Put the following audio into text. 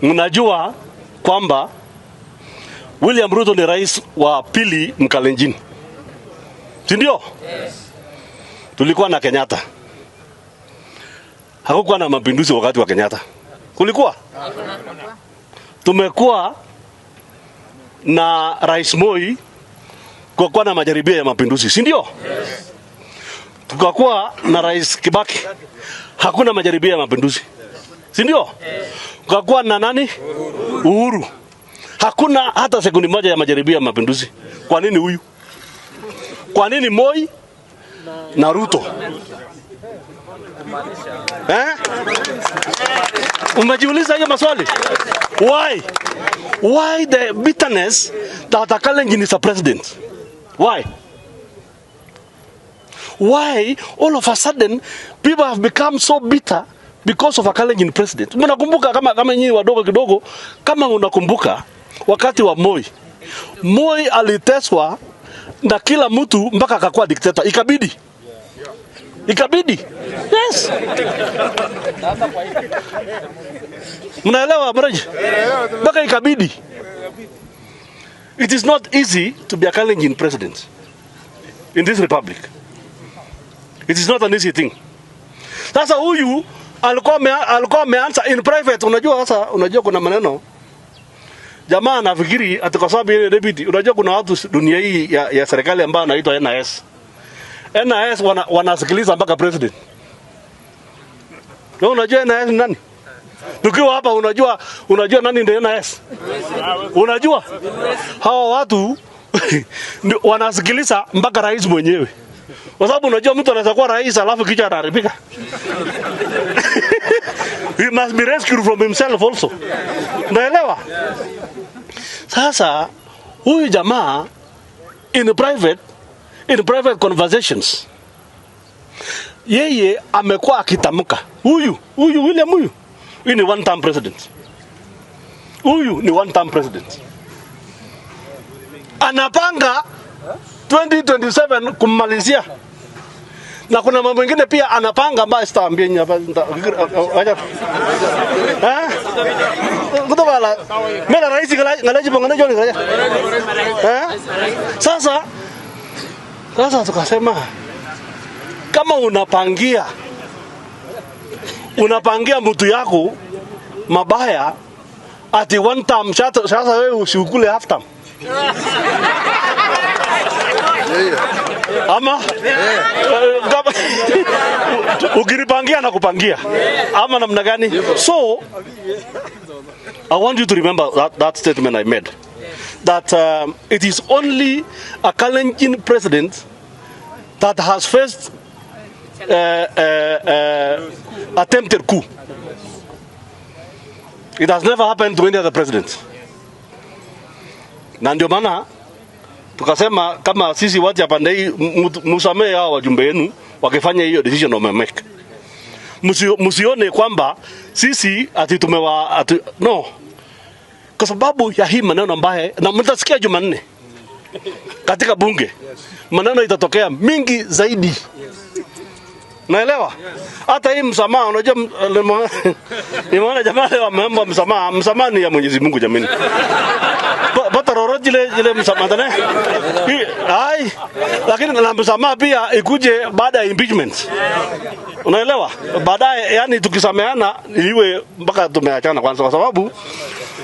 Mnajua kwamba William Ruto ni rais wa pili Mkalenjin, si ndio? Yes. Tulikuwa na Kenyatta. Hakukuwa na mapinduzi wakati wa Kenyatta. Kulikuwa? Tumekuwa na Rais Moi kwa kuwa na majaribio ya mapinduzi, si ndio? Yes. Tukakuwa na Rais Kibaki, hakuna majaribio ya mapinduzi, si ndio? Tukakuwa na nani? Uhuru, hakuna hata sekundi moja ya majaribio ya mapinduzi. Kwa nini huyu? Kwa nini Moi na Ruto? Eh? Umejiuliza hiyo maswali? Why? Why the bitterness that a Kalenjin is a president? Why? Why all of a sudden people have become so bitter because of a Kalenjin president? Mnakumbuka kama nyinyi wadogo kidogo, kama unakumbuka wakati wa Moi. Moi aliteswa na kila mtu mpaka akakuwa dikteta. Ikabidi. Ikabidi. Yes. Mnaelewa mreje? Mpaka ikabidi. It is not easy to be a Kalenjin president in this republic. It is not an easy thing. Sasa huyu alikuwa ameanza in private. Unajua sasa, unajua kuna maneno. Jamaa anafikiri ati kwa sababu yeye deputy. Unajua kuna watu dunia hii ya serikali ambao wanaitwa NIS. NIS wanasikiliza mpaka president. Na unajua NIS ni nani? Tukiwa hapa unajua nani ndio NIS? Unajua? Hawa watu wanasikiliza mpaka rais mwenyewe. Kwa sababu unajua mtu anaweza kuwa rais alafu kichwa anaharibika. He must be rescued from himself also. Unaelewa? Sasa huyu jamaa in private conversations, yeye amekuwa akitamka huyu William huyu ni one term president. Huyu ni one term president. Anapanga 2027 kumalizia. Na kuna mambo mengine pia anapanga ambayo sitaambia nyinyi hapa. Eh? Kutoka la mimi rais ngalaji bongana joni ngalaji. Eh? Sasa tukasema kama unapangia mtu yako mabaya ati one term, sasa wewe usikule half term. Ama ukinipangia na kupangia ama namna gani? So I want you to remember that statement I made, that it is only a Kalenjin president that has faced attempted coup. It has never happened to any other president. Na ndio maana tukasema kama sisi watu hapa ndei, msamee hao wajumbe wenu wakifanya hiyo decision wamemake. Msione kwamba sisi ati tumewa ati, no. Kwa sababu ya hii maneno ambaye na mtasikia Jumanne katika bunge, maneno itatokea mingi zaidi. Naelewa? Hata hii msamaha, unajua nimeona jamaa leo ameomba msamaha. Msamaha ni ya Mwenyezi Mungu jamani. Bata roro ile msamaha tena. Ai, lakini na msamaha pia ikuje baada ya impeachment. Unaelewa? Baadaye yani tukisameana iwe mpaka tumeachana kwanza, kwa sababu